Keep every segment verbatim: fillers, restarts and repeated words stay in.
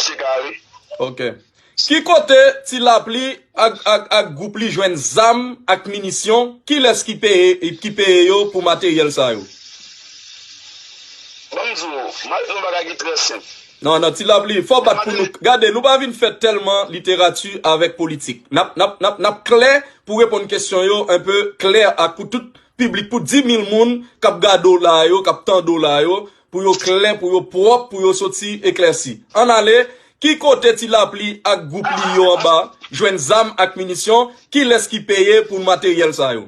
se kare. Ok. Ki kote Ti Lapli ak, ak, ak gwoup li jwenn zam ak minisyon? Kilès ki peye, ki peye yo pou materyèl sa yo? Ban m di w, m al di w yon bagay ki trè senp. Non, non, Ti Lapli, fò w bat pou nou. Gade, nou pa vin fè tèlman literati avèk politik. N ap, n ap, n ap, n ap klè pou reponn kesyon yo, enpe klè ak pou tout piblik, pou dis mil moun k ap gade w la yo, k ap tande w la yo, pou yo klè, pou yo pwòp, pou yo soti eklèsi. Ann ale, ki kote Ti Lapli ak gwoup li yo anba jwenn zam ak minisyon? Kilès ki peye pou materyèl sa yo?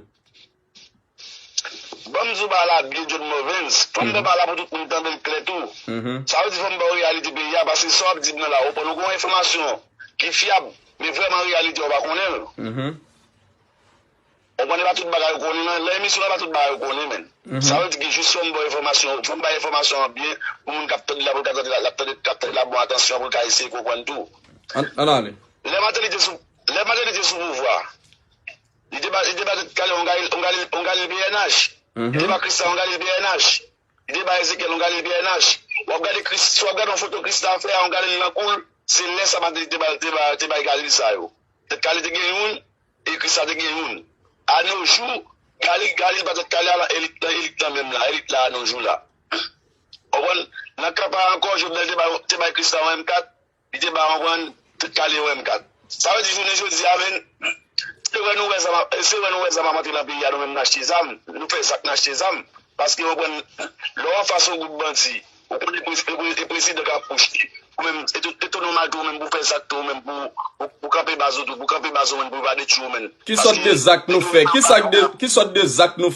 Ban m di w bagay la byen, John Movens. Fò m fè bagay la pou tout moun tande l klè tou. Sa vle di fò m ba w reyalite peyi a, paske sa w ap di m nan la, ou konn, ou gen yon enfòmasyon ki fyab, men vrèman reyalite a, ou pa konnen l. Ou konprann, e pa tout bagay ou konnen nan, nan emisyon an, e pa tout bagay ou konnen, menn. Sa vle di ke jis fò m ba w enfòmasyon, fò m bay enfòmasyon an byen pou moun k ap tande la, pou l ka tande la, l ap tande, k ap tande la, bon, atansyon, pou l ka eseye konprann tou. Ann, ann ale. Lè Martelly te sou, lè Martelly te sou pouvwa, li te ba, li te ba tèt kale yon Galil, yon Galil, yon Galil P N H. Li te ba Kristan yon Galil P N H. Li te ba Ezekyèl yon Galil P N H. W ap gade Kris, si w ap gade yon foto Kristan fè a, yon Galil nan kou l, se lè sa Martelly te ba, te ba, te bay Galil sa yo. Tèt kale te gen youn, e Kristan te gen youn. A no jou, Galil, Galil pa tèt kale a, elit, nan elit lan menm la, elit la a no jou la. Ou konprann? Nan kanpay ankò, Jovenel te bay, te bay Kristan yon M kat, li te ba, ou konprann, tèt kale yon M kat. Sa vle di jounen jodi a, menn, se wè nou wè zam, se wè nou wè zam ap antre nan peyi a, nou menm n achte zam, nou fè zak n achte zam. Paske, ou konprann, lè w anfas yon gwoup bandi, ou konnen e prezidan k ap pwoche. Ou menm, e tou, e tou nòmal tou, ou menm pou fè zak tou, ou menm pou, pou, pou kanpe baz ou tou, pou kanpe baz ou menm, pou yo pa detwi ou menm. Ki sòt de zak nou fè? Ki sòt de, ki sòt de zak nou fè?